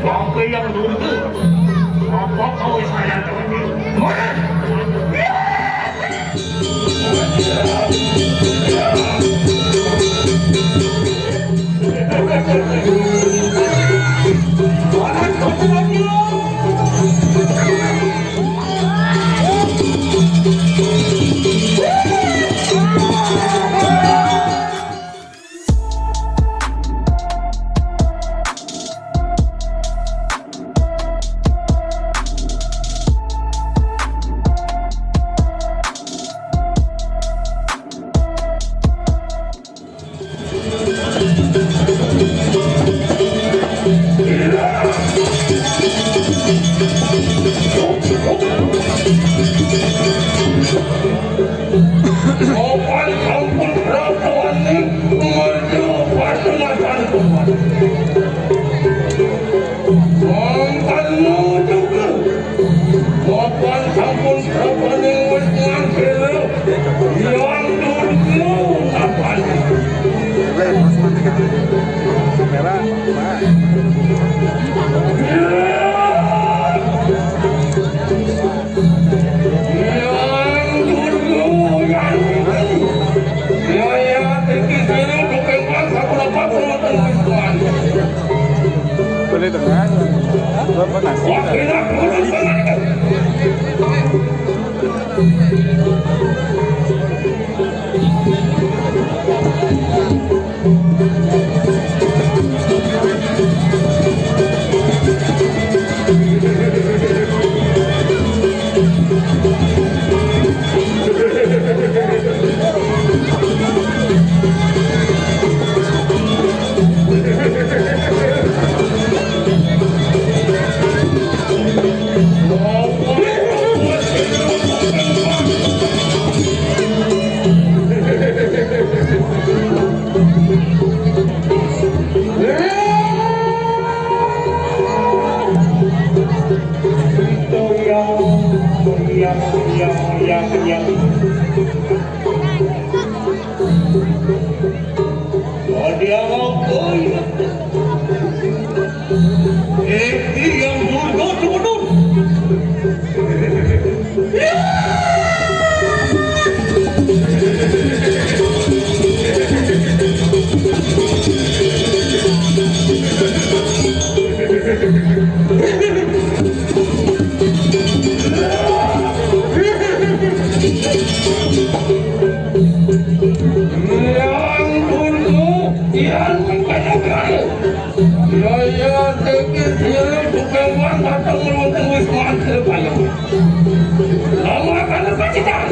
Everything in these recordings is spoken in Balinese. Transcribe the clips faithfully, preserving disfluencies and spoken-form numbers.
Bangke yang dulu. Apa kau saya tadi? Mana? Papan sampun rasaning menuju pasunatan kumat. Mangkana juga papan sampun rasaning wis ngangkira yang dulu napan. Merah, Pak. Boleh dengar. Bapak nasi. Dia mau kaya. Eh, yang dulu, dulu, dulu. Yang dulu, yang mengenai. Yaya tekir sira bukan wan datang ngeluntung wis mati kaya. Lama kana pacitan.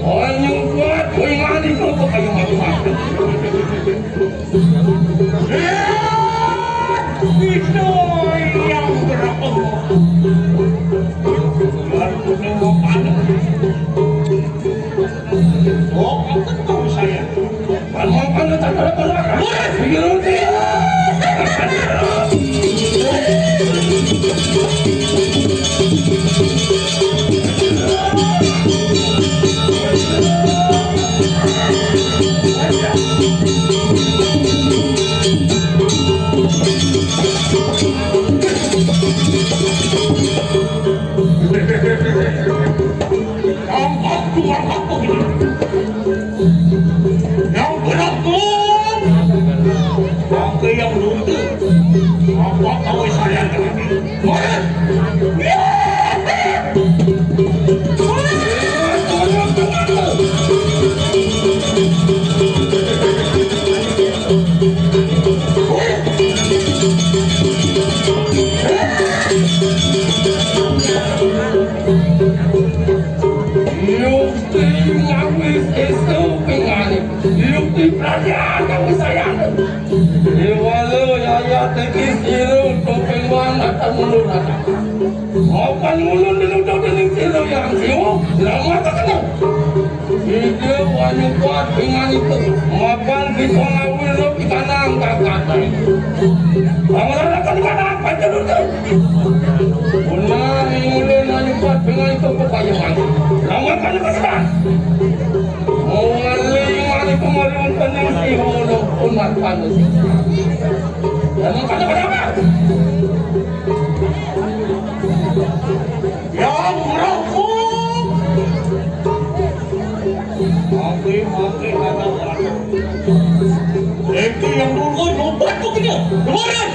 Onyo kuat kuingani kok kaya mati-mati. Itu yang berapa. Yang punya mau panas. Oh, apa tahu saya? Yang benar tuh. Bangke yang luntur. Apa kau saya tadi? Mana? Yukti ngawis isu pingani. Yukti praja ngawis sayang. Iwalo yaya tekis ilu topeng wan atau mulun atau. Mapan mulun diludo dening silo yang siwo. Lama tak kenal. Ide wani kuat pingani tu. Mapan kita ngawis lo ikanang kakatan. Bangun akan ikanang panjalun tu. Benar, ingulin ayu kuat dengan itu kepayahan. Lawan pada pesan. Mengaling ayu kemarin pening si hono umat panusia. Dan pada pada apa? Eki yang dulu, oh, lompat tuh dia. Kemarin.